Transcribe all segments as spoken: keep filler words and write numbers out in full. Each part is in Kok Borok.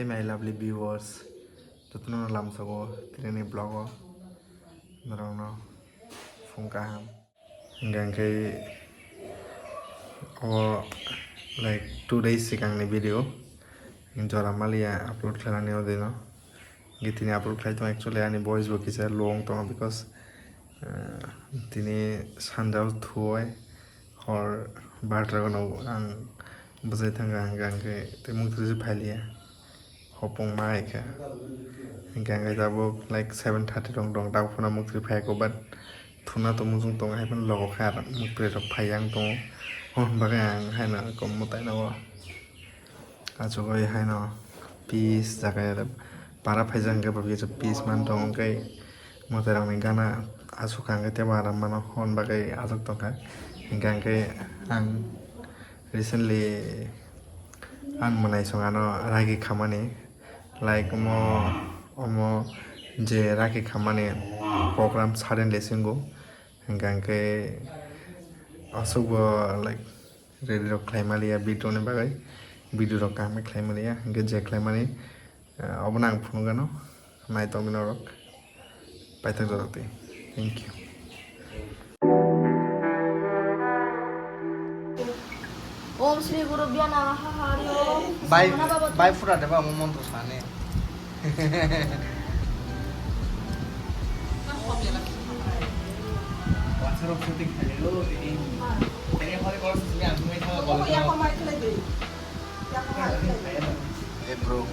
Hey my lovely viewers, jotono lamsogo tini vlog o norokno phung kaham. Hingkha hingkhe o, like, two days sikangni video jora maliya upload khlainani o dino. Hingkhe tini upload khlai tongo, actually ani voice bo kisa low wng tongo because, uh, tini sanja o thuwi hor barta gano ang bwsai thangkha, hingkha hingkhe tei muktrwi se phailiya. Hopong ma hai kha. Hingkha hingkhe tabuk, like, seven thirty rok dong, tabuk phano muktrwi phai kho, but thuna to muchung tongo, hai phano logo kha, muktrwi rok phai yang tongo. Hon bagwi ang haino kom mwtai nogo. Achugwi haino peace jaga ya para phaijak hingkhe bo kisa peace man tongo, hingkhe mwtai rokni gana asuk kha hingkhe teibo aram mano, hon bagwi asuk tongkha. Hingkha hingkhe ang recently ang mwnaisong ano ragi khamani, like, omo, omo je ragi khamani program suddenly singo, hingkha hingkhe asukbo, like, ready rok khlai maliya video ni bagwi, video rok kaham khe khlai maliya, hingkhe je khlaimani, eh, obono ang phunukgano, naitokgwi norok paithak jorok twi. Thank you. Om Shri Gurubhyo Namaha Hari Om. Bai, Samana Bhavatu. Bai phura deba mo montro sane. Whatsapp shooting khayo tini. Tini hore kono sini aku mai tha. Hey bro.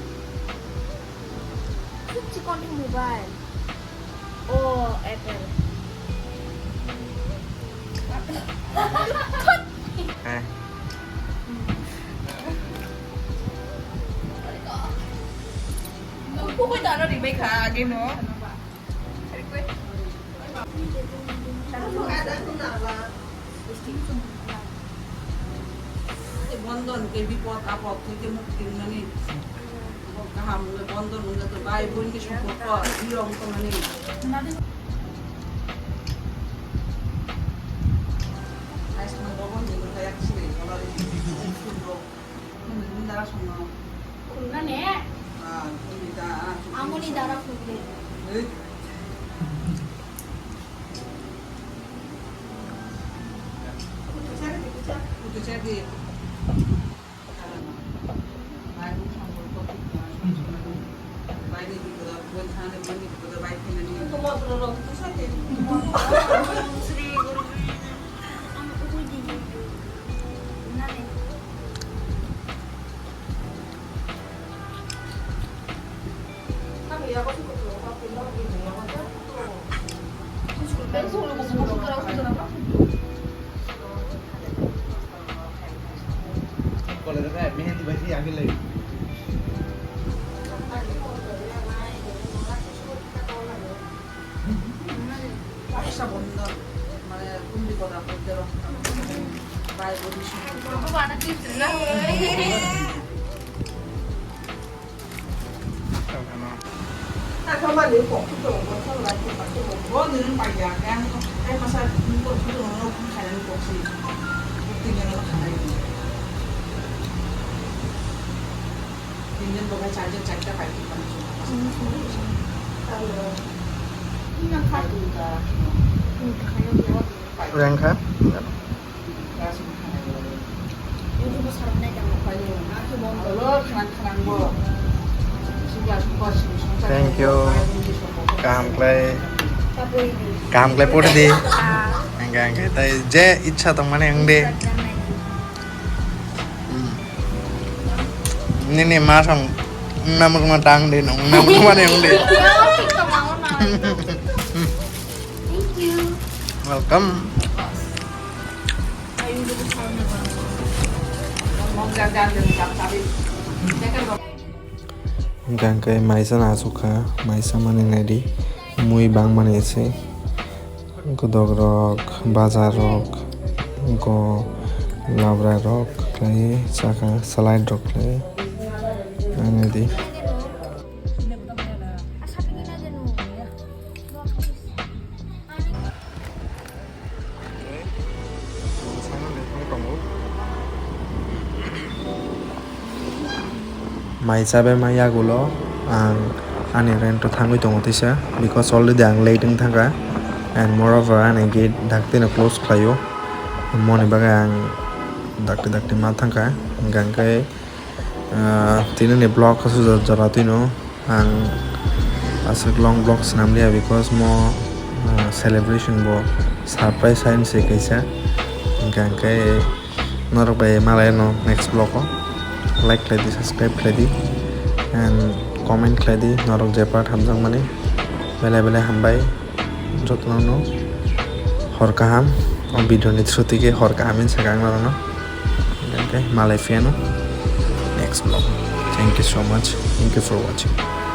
Chikon mobile. Oh, Apple. Eh. Pukul tano di mai kha age no. Bondon ke bipod apod theke mukti mani. Kaham wngwi bondon wngwi to bai boini somporko riyong tongmani. Ais no bobo ni no kayak sini, kalau ini sini bro. Ini dara sono. Khulna ne? Ah, ini da. Amoni dara khulne. Eh. Kutu jadi. Kole de bhai, mehendi bhai, si age lai. Raksha Bandhan, mane, kumbi kora hoite raksha bandhan. Bhai bhoni songpurko. Rengkha. Thank you. Kaham khlai. Kaham khlai pori di. Hingkha hingkhe tai je ichha tongmani wng di. Hmm. Nini ma song wngna mukma tang di, nong wngna mukmani wng di. Thank you. Welcome. Hingkha hingkhe maisa no achukha, maisa mani naidi, mui bangmani se, godok rok, bajar rok, go labra rok khlaiwi chakha, salad rok khlaiwi naidi. Mai chabe ma yagulo ang ani rent o thangwi tongo teisa, because already ang late wng thangkha, and moreover ani gate daktino close khlaio, moni bagwi ang dakti dakti ma thangkha. Hingkha hingkhe, ah, tinini vlog aswk jora jora twino ang aswk long vlog swnam liya, because mo, ah, celebration bo surprise hai se kaisa. Hingkha hingkhe norok bai malai no next vlog o. Like khlai di, subscribe khlai di, and comment khlai di norok je part hamjakmani. Belai belai hambai jotono no. Hor kaham, o video ni through twi khe hor kaham hinwi sakha ang norokno. Hingkhe malai phiyano next vlog. Thank you so much. Thank you for watching.